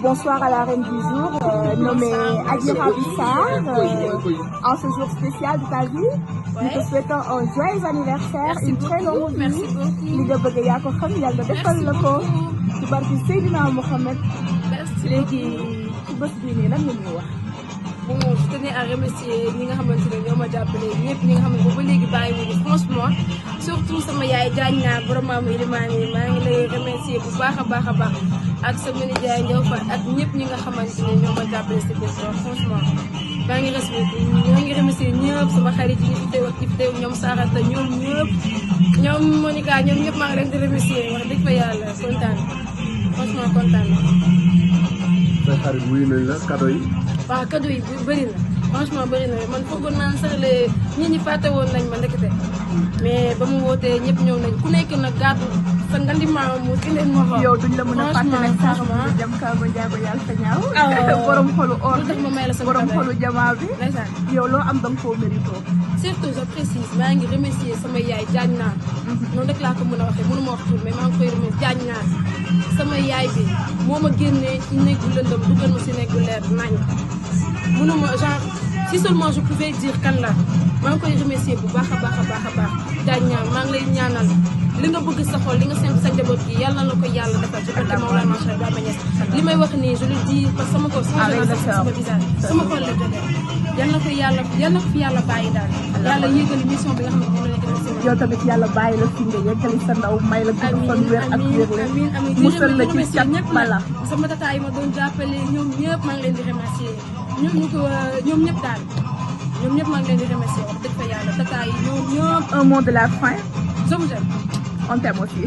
bonsoir à la reine du jour, nommée Adira Bissar, en ce jour spécial de ta vie. Nous te souhaitons un joyeux anniversaire, une très longue vie. Li nga bëgg yaa ko xam yàlla defal la ko ci barke Seydina Mohamed. Léegi ci bés bii nii lan la ñuy wax. Bon, je tenais à remercier ñi nga xamante ne ñoo ma jàppale ñëpp ñi nga xam ne boobu ba léegi bàyyiwuñu franchement surtout sama yaay jaañ naa borom maamu Ilimane maa ngi lay remercier bu baax a baax ak sama nijaay Ndiaw fa ak ñëpp ñi nga xamante ne ñoo ma jàppale si bés ba franchement maa ngi remercier ñëpp sama xarit yi fi teew ak fi teew ñoom Sarata ñoom ñëpp ñoom Monica ñoom ñëpp maa ngi leen di remercier wax dëgg fa yàlla kontaan franchement kontaan na. say xarit wuyu nañ la cadeau yi. waaw cadeau yi bëri na franchement bëri na man foogoon naa sax ñi ñi fàtte woon nañ ma ndekete mais ba mu wootee ñëpp ñëw nañ ku nekk nag gàddu sa ngandi maamu ki leen ma xool. yow duñ la mën a fàtte nag sax mu dem Kaba Ndiago yàlla sa ñaaw. borom xolu or tax ma may la sama borom xolu jamaa bi. yow loo am danga koo mérito. surtout je précise maa ngi remercier sama yaay jaañ naa noonu rek laa ko mën a waxee mënu ma wax tur mais maa ngi koy remercier jaañ naa sama yaay bi moo ma génnee ci néegu lëndëm dugal ma si néegu leer nañ mënuma genre si seulement je pouvais dire kan la maa ngi koy remercier bu baax a baax jaañ ñaan maa ngi lay ñaanal li nga bëgg sa xol li nga sent sa njaboot gi yàlla na la ko yàlla defal ci barke Mawlana Cheikh Ibrahima Niass li may wax nii je le dis parce que sama ko sama visage sama xol la jógee yàlla na ko fi yàlla bàyyi daal yàlla yéegali mission bi nga xam ne moom la nekk na si yow tamit yàlla bàyyi la fi nga yeggali sa ndaw may la gudd fan wér ak wérle musal la ci cat bala sama tata yi ma doon jàppale ñoom ñëpp maa ngi leen di remercier ñoom ñëpp daal ñoom ñëpp maa ngi leen di remercier wax dëgg fa yàlla tata yi ñoom ñëpp. Un mot de la fin. Je vous aime. On t'aime aussi.